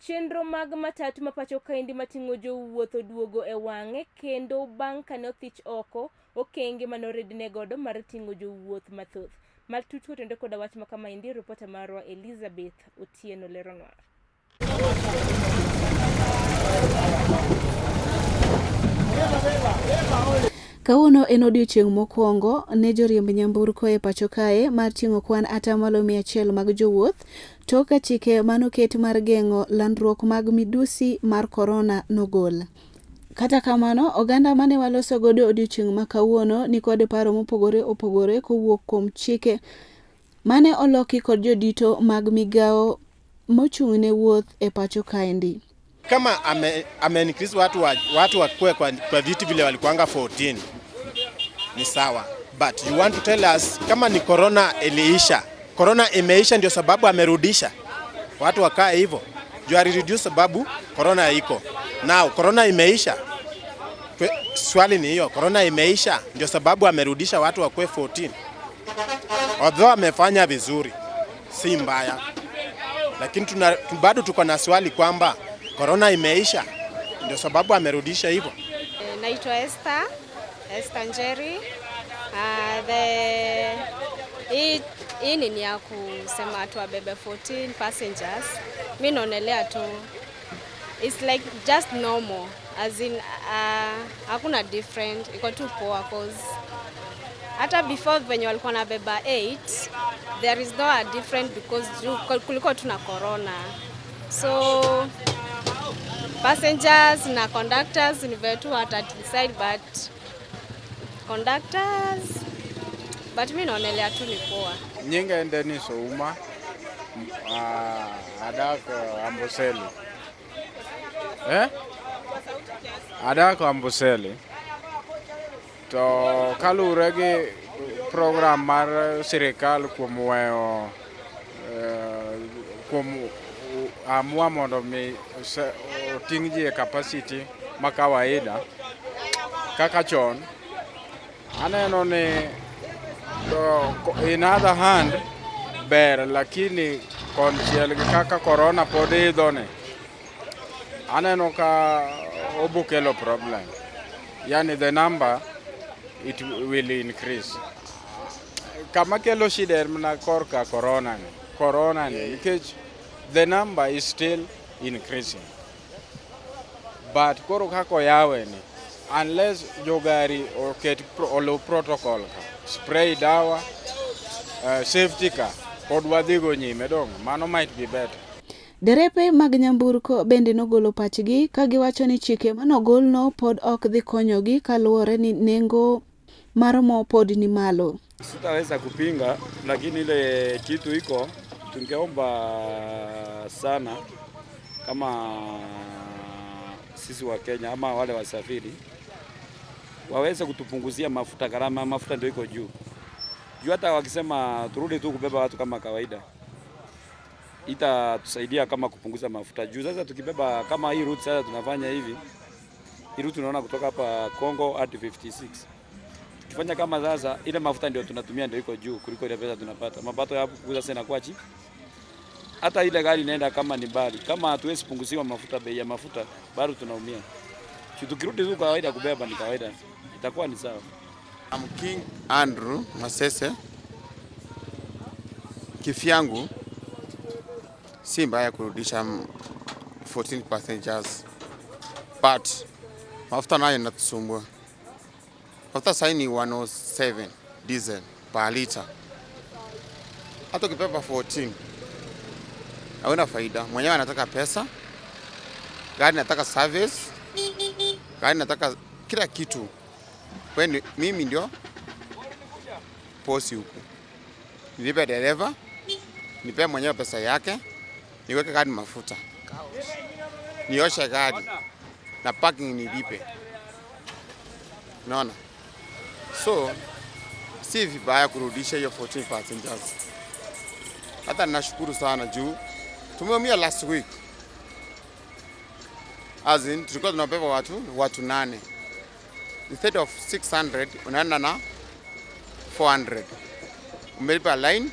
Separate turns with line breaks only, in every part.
Chenro mag matatu ma pacho kaendi mating'o jowuoth oduogo e wang'e kendo bang' kane othich oko okenge mane oridne godo mar ting'o jowuoth mathoth. Matut kotenore koda wach ma kamaendi, ripota marwa Elizabeth Otieno leronwa.
Kawuono en odiochieng' mokwongo ne joriemb nyamburko e pacho kae mar ting'o kwan atamalo 100 mag jowuoth tok ka chike manoket mar geng'o landruok mag midusi mar korona nogol. Kata kamano, oganda mane waloso godo odiochieng' ma kawuono nikod paro mopogore opogore kowuok kuom chike mane oloki kod jodito mag migawo mochung' ne wuoth e pacho kaendi.
Kama ame increase watu wakue kwa viti vile walikuanga 14 ni sawa, but you want to tell us kama ni corona iliisha, corona imeisha ndio sababu amerudisha watu wakae hivyo juu alireduce sababu corona iko now, corona imeisha. Swali ni hiyo, corona imeisha ndio sababu amerudisha watu wakue 14. Although amefanya vizuri, si mbaya, lakini bado tuko na swali kwamba corona imeisha ndio sababu amerudisha hivyo.
Naitwa Esther Njeri. Hii ni ya kusema tu wabebe 14 passengers. Mi naonelea tu it's like just normal, as in hakuna different, iko tu poa cause hata before venye walikuwa nabeba 8 there is no a different because kulikuwa tu na corona, so passengers na conductors ni vile tu wata decide, but conductors, but mi naonelea tu ni poa.
Nyinga en Dennis Ouma, adak Amboseli. Eh? Adak Amboseli. To kaluwore gi program mar sirikal kuom weyo kuom amua mondo mi oting' ji e capacity ma kawaida kaka chon, aneno ni in other hand ber, lakini konchiel gi kaka corona pod idho ni, aneno ka obokelo problem, yani the number it will increase. Kama kelo shida en mana korka corona ni, nikech the number is still increasing, but koro kaka oyawe ni, unless jogari oket oluw protocol ka spray dawa, safety ka pod wadhigo nyime dong, mano might be better.
Derepe mag nyamburko bende nogolo pachgi ka giwacho ni chike manogolno pod ok dhi konyogi kaluwore ni nengo mar mo pod ni malo.
Sitaweza kupinga, lakini ile kitu iko tungeomba sana kama sisi wa Kenya ama wale wasafiri waweze kutupunguzia mafuta, gharama mafuta ndio iko juu. Juu hata wakisema turudi tu kubeba watu kama kawaida, itatusaidia kama kupunguza mafuta. Juu sasa tukibeba kama hii route sasa tunafanya hivi, hii route tunaona kutoka hapa Congo hadi 56. Tukifanya kama sasa ile mafuta ndio tunatumia ndio iko juu kuliko ile pesa tunapata. Mapato ya kuuza sasa inakuwa chini. Hata ile gari inaenda kama ni mbali, kama hatuwezi punguziwa mafuta, bei ya mafuta bado tunaumia. Tukirudi tu kawaida kubeba ni kawaida, itakuwa ni sawa.
I'm King Andrew Masese. Kivyangu si mbaya kurudisha 14 passengers, but mafuta nayo inatusumbua. Mafuta sasa ni 107 diesel per liter. Hata ukibeba 14 hauna faida. Mwenyewe anataka pesa, gari nataka service, gari nataka kila kitu. Kwani mimi ndio bosi huku, nilipe dereva, nipe mwenyewe pesa yake, niweke gari mafuta, nioshe gari na parking nilipe. Unaona? So si vibaya kurudisha hiyo 14 passengers. Hata nashukuru sana juu tumeumia last week. As in, tulikuwa tunabeba watu 8. Instead of 600 unaenda na 400. Umelipa line,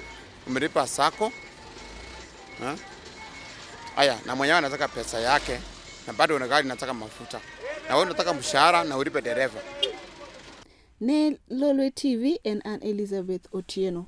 umelipa sacco. Ha? Aya, na mwenyewe anataka pesa yake na bado una gari inataka mafuta. Na wewe unataka mshahara na ulipe dereva.
Ne Lolwe TV en an Elizabeth Otieno.